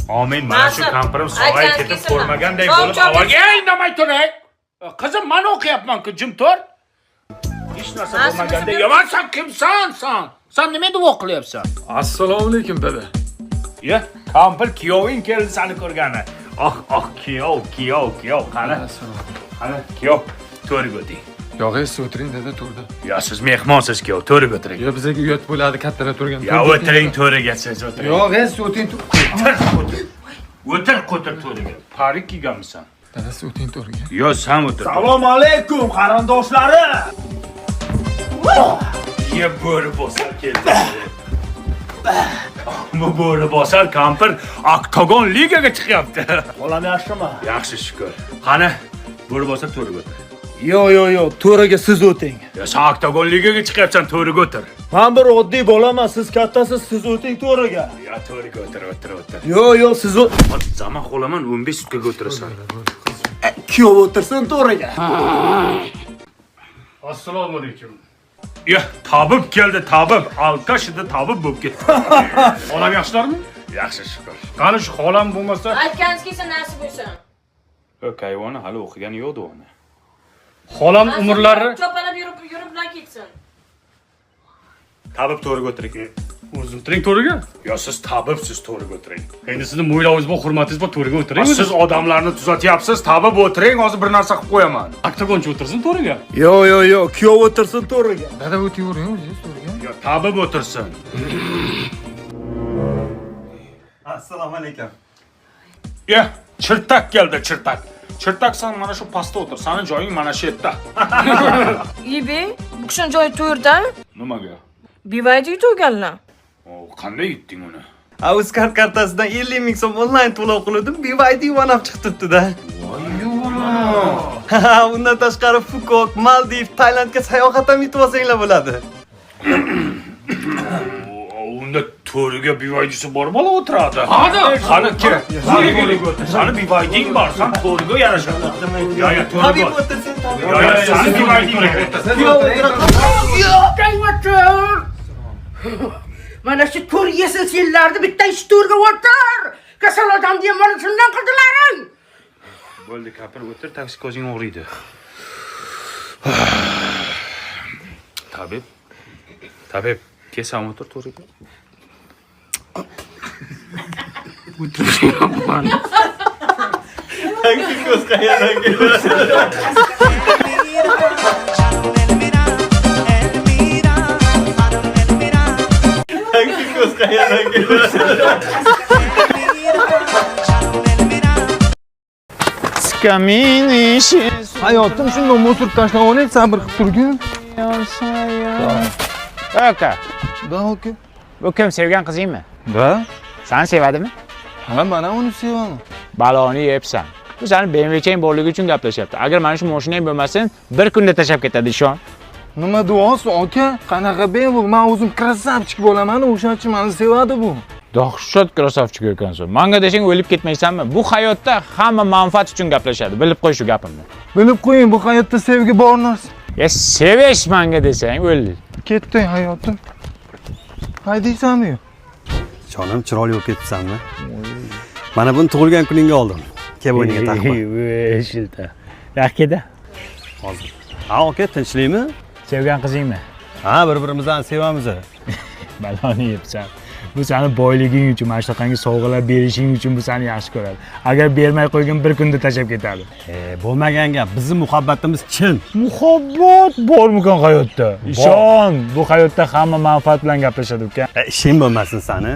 Amin, mana shu Nasib. kampirim sog'ayib Aytganingiz ketib kelsin. ko'rmaganday Chop, bo'lib chop, avvalgi bersin. Ey, indamay turing. Qizim, man o'qiyapman-ku, jim tur. Hech narsa Nasib bo'lmaganday. bo'lsa. Yomon, sen kimsan san? Sen nima duo qilyapsan? Assalomu alaykum dada. Ye, kampir kuyoving keldi seni ko'rgani. Oh, oh, kuyov, kuyov, kuyov, qani? Qani, kuyov, to'rga o'ting. Yo'q, siz o'tiring dada to'rda. Yo, siz mehmonsiz kuyov, to'rga o'tiring. Yo, bizga uyat bo'ladi kattalar turgan. Ya o'tiring to'riga, siz o'tiring. Yo'q, siz o'tiring. O'tir, o'tir. O'tir, qo'tir to'riga. Parik kiyganmisan? Dada, siz o'tiring to'riga. Yo, sen o'tir. Assalomu alaykum qarindoshlarim. Ye, bo'ri bosar keldi. Bu bo'ri bosar kampir oktagon ligaga chiqyapti. Bolam yaxshimi? Yaxshi, shukur. Qani, bo'ri bosar to'riga o'tir. Yo'q, yo'q, yo'q, to'riga siz o'ting. Ya sen oktagon ligaga chiqyapsan, to'riga o'tir. Men bir oddiy bolaman, siz kattasiz, siz o'ting to'riga. Ya to'riga o'tir, o'tir, o'tir. Yo'q, yo'q, siz Zaman xo'laman 15 sutkaga o'tirasan. Kuyov o'tirsin to'riga. Assalomu alaykum. Ya tabib keldi, tabib. Alkashida tabib bo'lib ketdi. Xolam yaxshilarmi? Yaxshi, shukur. Qani shu xolam bo'lmasa, Aytganingiz kelsin, nasib bo'lsin. Kayvoni hali o'qigani yo'qdi uni. Xolam umrlari Chopalab yurib, yurib bilan ketsin. Tabib to'riga o'tiring. O'zim o'tiring to'riga. Yo siz tabibsiz, to'riga o'tiring. Endi sizni mo'ylovingiz bor, hurmatingiz bor, to'riga o'tiring. Siz odamlarni tuzatyapsiz, tabib o'tiring, hozir bir narsa qilib qo'yaman. Oktagonchi o'tirsin to'riga. Yo'q, yo'q, yo'q, kuyov o'tirsin to'riga. Dada, o'tavering o'zingiz to'riga. Yo tabib o'tirsin. Assalomu alaykum. Ya, chirtak keldi, chirtak. Chirtak, sen mana shu pastda o'tir. Sani joying mana shu yerda. Ibe, bu kishini joyi to'rda. Nimaga? BYD yutganlar. O, qanday yutding uni? Uzcard kartasidan 50 ming so'm onlayn to'lov qildim, BYD One up chiqibdi-da. Ha, undan tashqari Fukok, Maldiv, Tailandga sayohat ham yutib olsanglar bo'ladi. Unda to'riga BYD'si bor bola o'tiradi. Qani? Qani, kel. To'riga o'tir. Sani BYDing bor, sen to'riga yarashadi. Yo, yo, to'riga. Tabib o'tirsin, tabib. Yo, yo, sani BYDing bor. Kuyov o'tiradi. O'tir. Mana shu to'r yesin senlarni, bitta ish to'rga o'tir. Kasal odamni ham mana shundan qildilaring. Bo'ldi, kapir, o'tir, taksi ko'zing og'riydi. Tabib. Tabib, kelsam o'tir to'riga. O'tiryapman. Taksi ko'z qayerdan keladi? Taksi ko'z qayerdan keladi? Hayotim shunday o'tirib tashlab oling, sabr qilib turgin. Aka, Da, aka. bu kim, sevgan qizingmi? Da? Seni sevadimi? Ha, men ham uni sevaman. Baloni yebsan. Bu seni BMWchang borligi uchun gaplashyapti. Agar mana shu mashinang bo'lmasin, bir kunda tashlab ketadi, ishon. Nima deyapsiz, aka? Qanaqa BMW? Men o'zim красавчик bo'laman, o'shaning uchun meni sevadi bu. Dahshat красавчик ekansan. Manga desang o'lib ketmaysanmi? Bu hayotda hamma manfaat uchun gaplashadi. Bilib qo'y shu gapimni. Bilib qo'ying, bu hayotda sevgi bor narsa. Ya sevish manga desang o'l. Ketding hayotim. Haydaysanmi? Jonim, chiroyli bo'lib ketibsanmi? Mana buni tug'ilgan kuningga oldim. Kel, bo'yningga taqib qo'y. Shilta. Yaxkida. Hozir. Ha, aka, tinchlikmi? Sevgan qizingmi? Ha, bir-birimizni sevamiz. Baloni yebsan. Bu seni boyliging uchun, mana shunaqangi sovg'alar berishing uchun bu seni yaxshi ko'radi. Agar bermay qo'ygin, bir kunda tashlab ketadi. Bo'lmagan gap. Bizning muhabbatimiz chin. Muhabbat bormikan hayotda? Ishon, bu hayotda hamma manfaat bilan gaplashadi uka. Ishing bo'lmasin sani.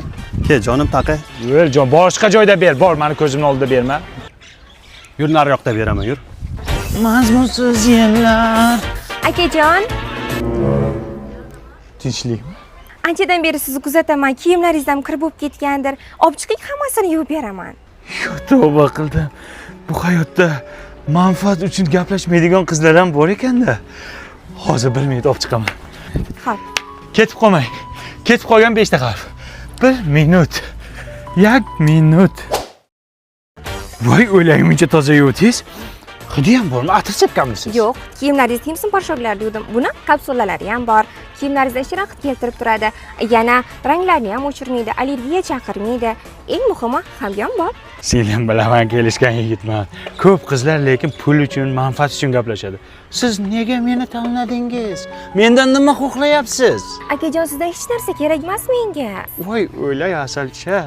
Kel, jonim, taqi. O'l jon, boshqa joyda ber, bor, mani ko'zimning oldida berma. Yur, nariyoqda beraman, yur. Mazmunsiz yillar. Akajon, Tinchlikmi? Anchadan beri sizni kuzataman. Kiyimlaringiz ham kir bo'lib ketgandir. Olib chiqing, hammasini yuvib beraman. Tavba qildim. Bu hayotda manfaat uchun gaplashmaydigan qizlar ham bor ekanda. Hozir bir minut olib chiqaman. Xo'p. Ketib qolmang. Ketib qolgan 5 ta harf. 1 minut. 1 minut. Voy, o'lagimcha toza yuvdingiz. Hidi ham bormi? Atir sepganmisiz? Yo'q, kiyimlaringizni Himson porshoklarida yuvdim. Buni kapsulalari ham bor. Kiyimlaringizda shirin hid keltirib turadi. Yana ranglarni ham o'chirmaydi, allergiya chaqirmaydi. Eng muhimi, hamyon bor. Singlim bilan men kelishgan yigitman. Ko'p qizlar lekin pul uchun, manfaat uchun gaplashadi. Siz nega meni tanladingiz? Mendan nima xohlayapsiz? Akajon, sizdan hech narsa kerak emas menga. Voy, o'ylay asalcha.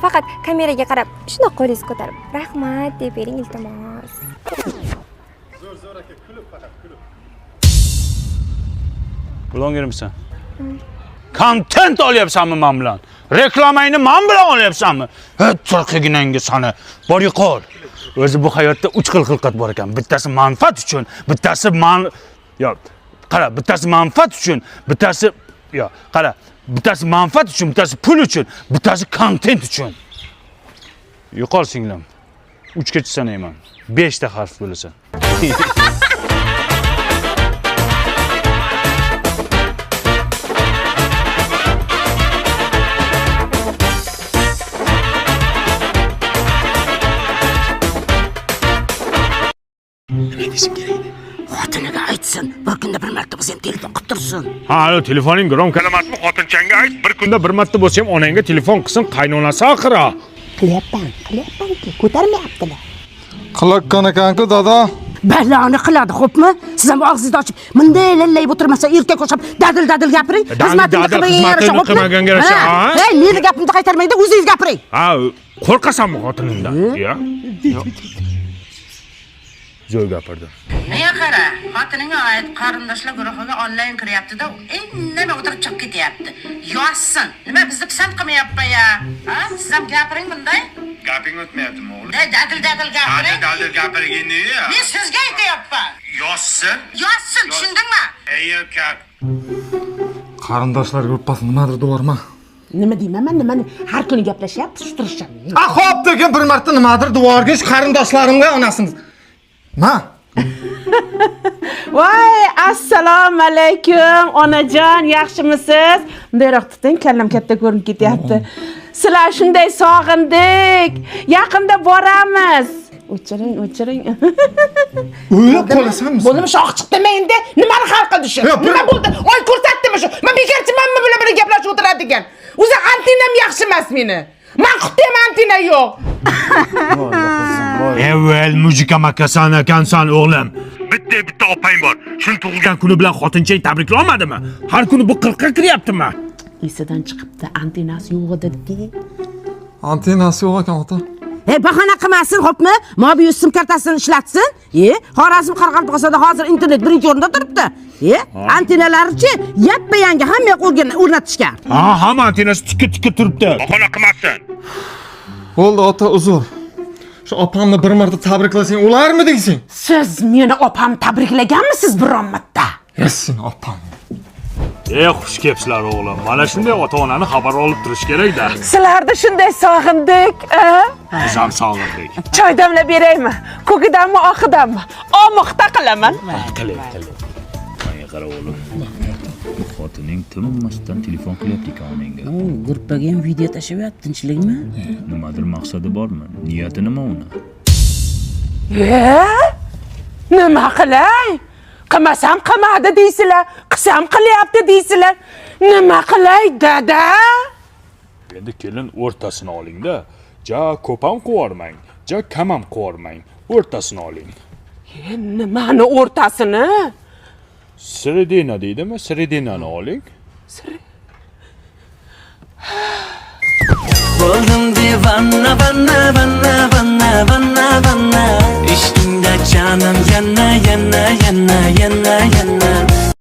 Faqat kameraga qarab, shundoq qo'lingizni ko'tarib, rahmat deb bering, iltimos. Zo'r aka, kulib faqat kulib. Blogermisan? Kontent olyapsanmi men bilan? Reklamangni men bilan olyapsanmi? Ha, turqiginangga sani. Bor yo'qol. O'zi bu hayotda 3 xil xilqat bor ekan. Bittasi manfaat uchun, bittasi yo, qara, bittasi manfaat uchun, bittasi yo, qara, bittasi manfaat uchun, bittasi pul uchun, bittasi kontent uchun. Yo'qol singlim. 3 gacha sanayman. 5 ta harf bo'lasan. Xotiniga aytsin, bir kunda bir marta bo'lsa ham telefon qilib tursin. Ha, alo, telefoning gromka emasmi? Xotinchangga ayt, bir kunda bir marta bo'lsa ham onangga telefon qilsin, qaynonasi axir. Qilyapman, qilyapman-ki, ko'tarmayaptilar. Qilayotgan ekan-ku dada. Baloni qiladi, xo'pmi? Siz ham og'zingizni ochib, bunday lallayib o'tirmasa, erkak o'xshab dadil-dadil gapiring. Dadil, Xizmatini xizmatini qilmaganga yarasha, ha? Hey, meni gapimni qaytarmang-da, o'zingiz gapiring. Ha, qo'rqasanmi xotiningdan? Ya. Zo'r gapirdi. Nega qara, xotiningga ayt, qarindoshlar guruhiga onlayn kiryapti-da, indamay o'tirib chiqib ketyapti. Yozsin. Nima bizni pisand qilmayapti ya? Ha? Siz ham gapiring bunday. Gaping o'tmayaptimi o'g'lim? Dadil-dadil gapiring. Dadil gapirgin-ku. Men sizga aytyapman. Yozsin. Yozsin, tushundingmi? Ey erkak. Qarindoshlar gruppasi nimadir devorma. Nima deyman men, nimani har kuni gaplashyapti, shu turisham. A, xo'p degan bir marta nimadir devorgish qarindoshlarimga onasini. Ma. Voy, assalomu alaykum, onajon, yaxshimisiz? Bundayroq tuting, kallam katta ko'rinib ketyapti. Sizlar shunday sog'indik. Yaqinda boramiz. O'chiring, o'chiring. O'ylab qolasanmi? Bo'ldimi, shox chiqdimi endi? Nimani hal qildi shu? Nima bo'ldi? Oy ko'rsatdimi shu? Men bekorchimanmi bular bilan gaplashib o'tiradigan? O'zi antenam yaxshi emas meni. Men qutda ham antena yo'q. Avval mujika makasan ekansan o'g'lim. Bitta opang bor. Shuni tug'ilgan kuni bilan xotinchang tabrikla olmadimi? Har kuni bu 40 ga kiryaptimi? Esidan chiqibdi, antenasi yo'q edi. Antenasi yo'q ekan ota. Hey, bahona qilmasin, xo'pmi? Mobil sim kartasini ishlatsin. Xorazm Qoraqalpog'istonda hozir internet birinchi o'rinda turibdi. Antenalarichi yappa-yangi hamma yoq o'rnatishgan. Ha, hamma antenasi tikka-tikka turibdi. Bahona qilmasin. Bo'ldi ota, uzr. Shu opamni bir marta tabriklasang o'larmi deysan? Siz meni opam tabriklaganmisiz biron marta? Yassin opam. Xush kelibsizlar o'g'lim. Mana shunday ota-onani xabar olib turish kerak-da. Sizlarni shunday sog'indik, a? Biz ham sog'indik. Choy damlab beraymi? Ko'kidanmi, oqidanmi? Omoqda qilaman. Qiling, qiling. Menga qara o'g'lim. Bu xotining tinmasdan telefon qilyapti ekan onangga. Gruppaga ham video tashlayapti, tinchlikmi? Nimadir maqsadi bormi? Niyati nima uni? Nima qilay? Qilmasam qilmadi deysizlar, qilsam qilyapti deysizlar. Nima qilay, dada? Endi kelin o'rtasini oling-da. Ja ko'p ham qo'yormang, ja kam ham qo'yormang. O'rtasini oling. Nimani o'rtasini? Sredina deydimi? Sredinani oling. Bo'ldim devona, vanna, vanna, vanna, vanna, vanna. Ishqingda jonim yana, yana, yana, yana, yana.